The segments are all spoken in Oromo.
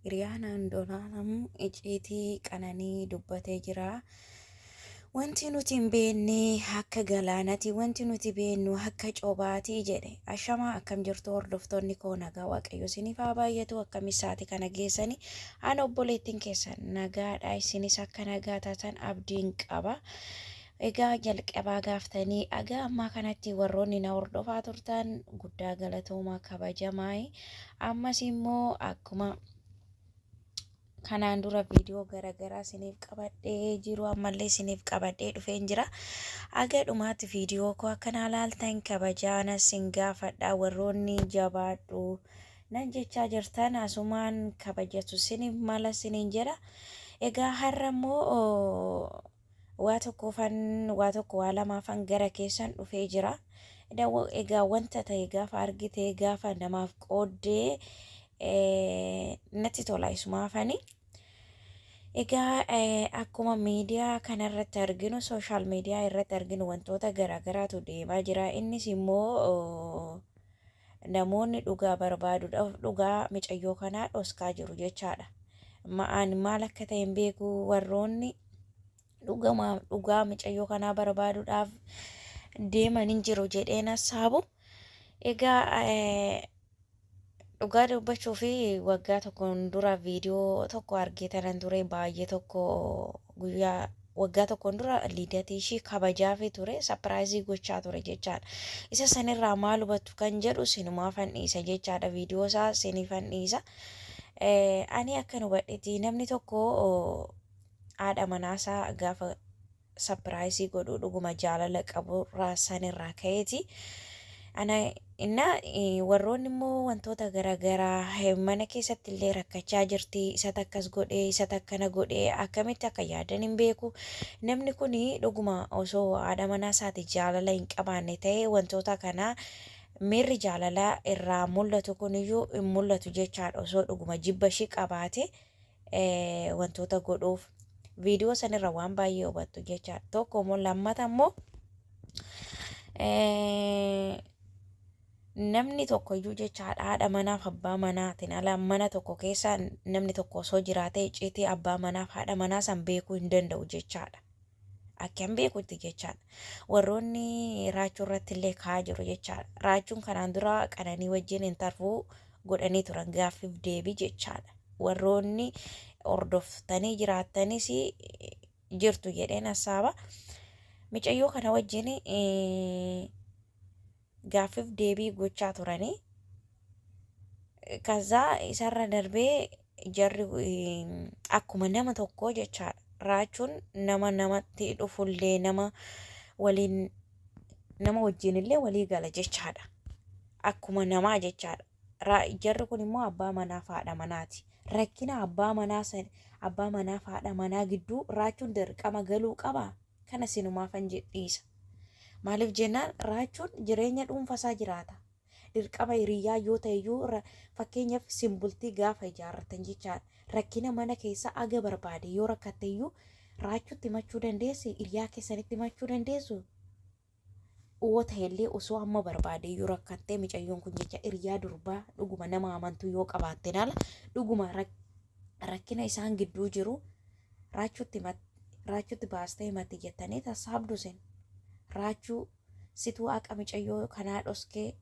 Hiriyaan Andu'aalam icciitii Qananii dubbatee jira. Wanti nuti hin beekne akka galaanati, wanti nuti beeknu akka cobaati jedhe. Ashamaa, akkam jirtu hordoftoonni koo? Nagaa Waaqayyo isiniif haa baay'atu. Akkamisaati kana geessani? Ana obboleettiin keessan nagaadha. Isinis akka nagaa taatan abdiin qaba. Egaa jalqabaa gaaftanii agaa ammaa kanatti warroonni na hordofaa turtan guddaa galatoomaa, kabajamaa. Ammas immoo akkuma kanaan dura viidiyoo garaagaraa isiniif qabadhee jiru ammallee isiniif qabadhee dhufeen jira. Aga dhumaatti viidiyoo koo akkanaa laaltan kabajaana sin gaafadha. Warroonni jabaadhu nan jechaa jirtan asumaan kabajatu isiniif mala isiniin jedha. Egaa har'a immoo waa tokkoofan, waa tokko waa lamaafan gara keessan dhufee jira. Egaa wanta ta'e gaafa argite gaafa namaaf qooddee natti tola isumaafani. Egaa akkuma miidiyaa kanarratti arginu, social media irratti arginu, wantoota garaagaraatu deemaa jira. Innis immoo namoonni dhugaa barbaaduudhaaf dhugaa micayyoo kanaa dhoskaa jiru jechaadha. Ma'aan maal akka ta'e hin beeku, warroonni dhugaa micayyoo kanaa barbaaduudhaaf deeman hin jiru jedheen hassaabu. Egaa dhugaa dubbachuu fi waggaa tokkoon dura viidiyoo tokko argee tanan ture. Baay'ee tokko guyyaa waggaa tokkoon dura liidatii ishii kabajaafii ture, surprise gochaa ture jechaadha. Isa sanirraa maal hubattu kan jedhu sinumaafan dhiisa jechaadha. Viidiyoo isaa siniifan dhiisa. Ani akkan hubadhetti namni tokko haadha manaasaa gaafa surprise godhu dhuguma jaalala qabu sanirraa ka'eeti. Ana innaa warroonni immoo wantoota garaagaraa mana keessatti illee rakkachaa jirti, isa takkas godhee, isa takkana godhee, akkamitti akka yaadan hin beeku. Namni kun dhuguma osoo haadha manaa isaati jaalala hin qabaanne ta'e wantoota kana miirri jaalalaa irraa mul'atu kuniyyuu hin mul'atu jechaadha. Osoo dhuguma jibba ishii qabaate wantoota godhuuf viidiyoo sanirra waan baay'ee hubattu jechaadha. Tokko immoo, lammata immoo, namni tokko iyyuu jechaadha, haadha manaaf abbaa manaatiin ala mana tokko keessa namni tokko osoo jiraatee icciitii abbaa manaaf haadha manaa san beekuu hin danda'u jechaadha. Akkam beekutti jechaadha. Warroonni Raachuu irratti illee ka'aa jiru jechaadha. Raachuun kanaan dura Qananii wajjin interview godhanii turan, gaaffiif deebii jechaadha. Warroonni hordoftanii jiraattanis jirtu jedheen hassaaba. Micayyoo kana wajjin gaaffiif deebii gochaa turanii. Kazaa isarra darbee jarri akkuma nama tokkoo jechaadha. Raachuun nama namatti dhufullee nama waliin, nama wajjin illee walii gala jechaadha. Akkuma namaa jechaadha. Jarri kun immoo abbaa manaa fi haadha manaati. Rakkina abbaa manaa abbaa manaa fi haadha manaa gidduu Raachuun dirqama galuu qabaa? Kana sinumaafan dhiisa. Maaliif jennaan, Raachuun jireenya dhuunfasaa jiraata. Dirqama hiriyyaa yoo ta'e iyyuu, fakkeenyaaf simbultii gaafa ijaarratan jechaadha. Rakkina mana keessa aga barbaade yoo rakkatte iyyuu Raachuutti himachuu dandeessi, hiriyaa keessanitti himachuu dandeessu. Yoo ta'ellee, osoo amma barbaade iyyuu rakkattee micayyoon kun jecha hiriyaa durbaa dhuguma nama amantuu yoo qabaatteen ala dhuguma rakkina isaan gidduu jiru Raachuutti baastee himatti jettanii tassaabdu sin. Raachuu situu haqa micayyoo kanaa dhoskee,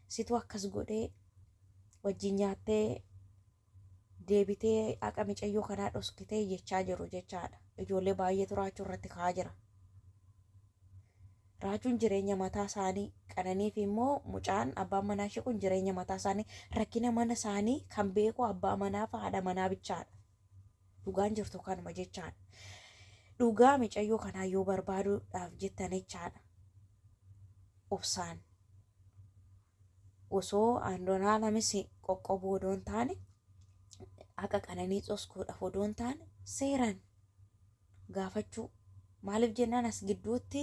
situu akkas godhee, wajjin nyaattee deebitee haqa micayyoo kanaa dhoskitee jechaa jiru jechaadha. Ijoollee baay'eetu Raachuu irratti ka'aa jira. Raachuun jireenya mataa isaanii, Qananiif immoo mucaan abbaan manaa ishee kun jireenya mataa isaanii, rakkina mana isaanii kan beeku abbaa manaa fi haadha manaa bichaadha. Dhugaan jirtu kanuma jechaadha. Dhugaa micayyoo kanaa yoo barbaaduudhaaf jettan jechaadha. Obsaan osoo Andu'aalamis qoqqobuu odoo hin taane, haqa Qananii dhoskuudhaaf odoo hin taane, seeraan gaafachuu. Maaliif jennaan, as gidduutti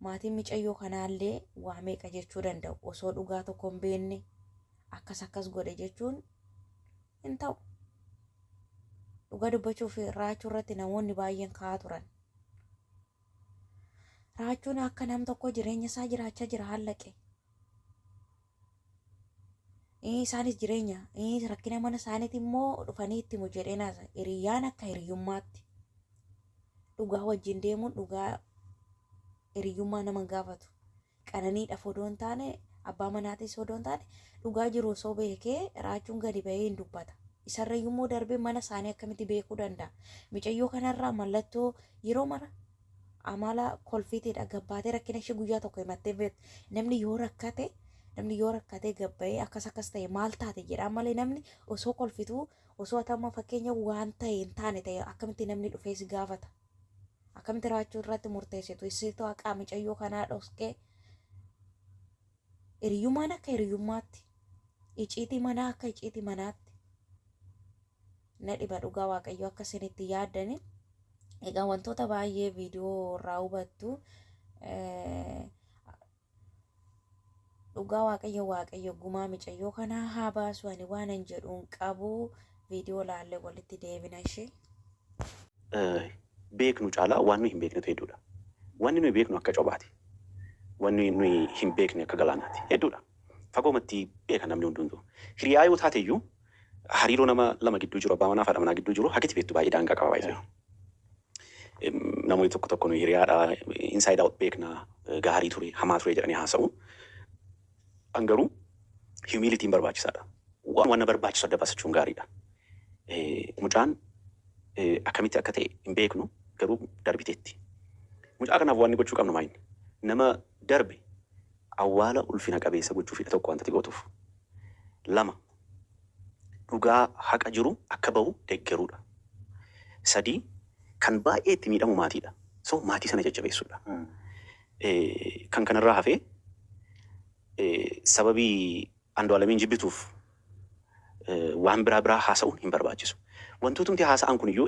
maatiin micayyoo kanaallee waa meeqa jechuu danda'u. Osoo dhugaa tokko hin beekne akkas akkas godhe jechuun hin ta'u. Dhugaa dubbachuuf Raachuu irratti namoonni baay'een ka'aa turan. Raachuun akka nam tokko jireenya isaa jiraachaa jira hallaqe. Isaanis jireenya rakkina mana isaaniiti immoo dhufanii itti himu jedhee naasa. Hiriyyaan akka hiriyyummaatti dhugaa wajjin deemuun dhugaa hiriyyummaa nama gaafatu. Qananiidhaaf odoo hin taane, abbaa manaatis odoo hin taane, dhugaa jiru osoo beekee Raachuun gadi bahee hin dubbata. Isarrayyuu immoo darbee mana isaanii akkamitti beekuu danda'a? Micayyoo kanarraa mallattoo yeroo mara amala kolfiitiidha gabbaatee rakkina ishee guyyaa tokko himattee beektu. Namni yoo rakkate gabbayee akkas akkas ta'e maal taate jedhaa malee, namni osoo kolfituu, osoo atama fakkeenya waan ta'e hin taane ta'e, akkamitti namni dhufee si gaafata? Akkamitti Raachuu irratti murteessitu? Isitu haqaa micayyoo kanaa dhoskee. Hiriyyummaan akka hiriyyummaatti, iciitii manaa akka iciitii manaatti. Na dhiba dhugaa Waaqayyo akka isinitti yaaddani. Egaa wantoota baay'ee viidiyoo irraa hubattu. Dhugaa Waaqayyo, Waaqayyo gumaa micayyoo kanaa haa baasu. Ani waan hin jedhuun qabu. Viidiyoo laallee walitti deebina ishee. Beeknu caalaa waan nuyi hin beeknetu hedduudha. Wanni nuyi beeknu akka cobaati. Wanni nuyi hin beekne akka galaanaati. Hedduudha. Fagoomatti beeka namni hundumtuu. Hiriyaa yoo taate iyyuu, hariiroo nama lama gidduu jiru, abbaa manaa fi haadha manaa gidduu jiru, hakiti beektu baay'ee daangaa qaba baay'ee. Namoonni tokko tokko nuyi hiriyaadha, inside out beekna, gaarii ture, hamaa ture jedhanii haasa'u. An garuu humilityn barbaachisaadha. Waan na barbaachisu adda baasachuun gaariidha. Mucaan akkamitti akka ta'e hin beeknu, garuu darbiteetti. Mucaa kanaaf waan gochuu qabnu maayini? Nama darbe awwaala ulfina qabeessa gochuufidha tokko wanta ati gootuuf. Lama, dhugaa haqa jiru akka bahu deeggaruudha. Sadii, kan baay'ee itti miidhamu maatiidha. So maatii sana jajjabeessuudha. Kan kanarraa hafee sababii Andu'aalamiin jibbituuf waan biraa biraa haasa'uun hin barbaachisu. Wantootumti haasa'an kun iyyuu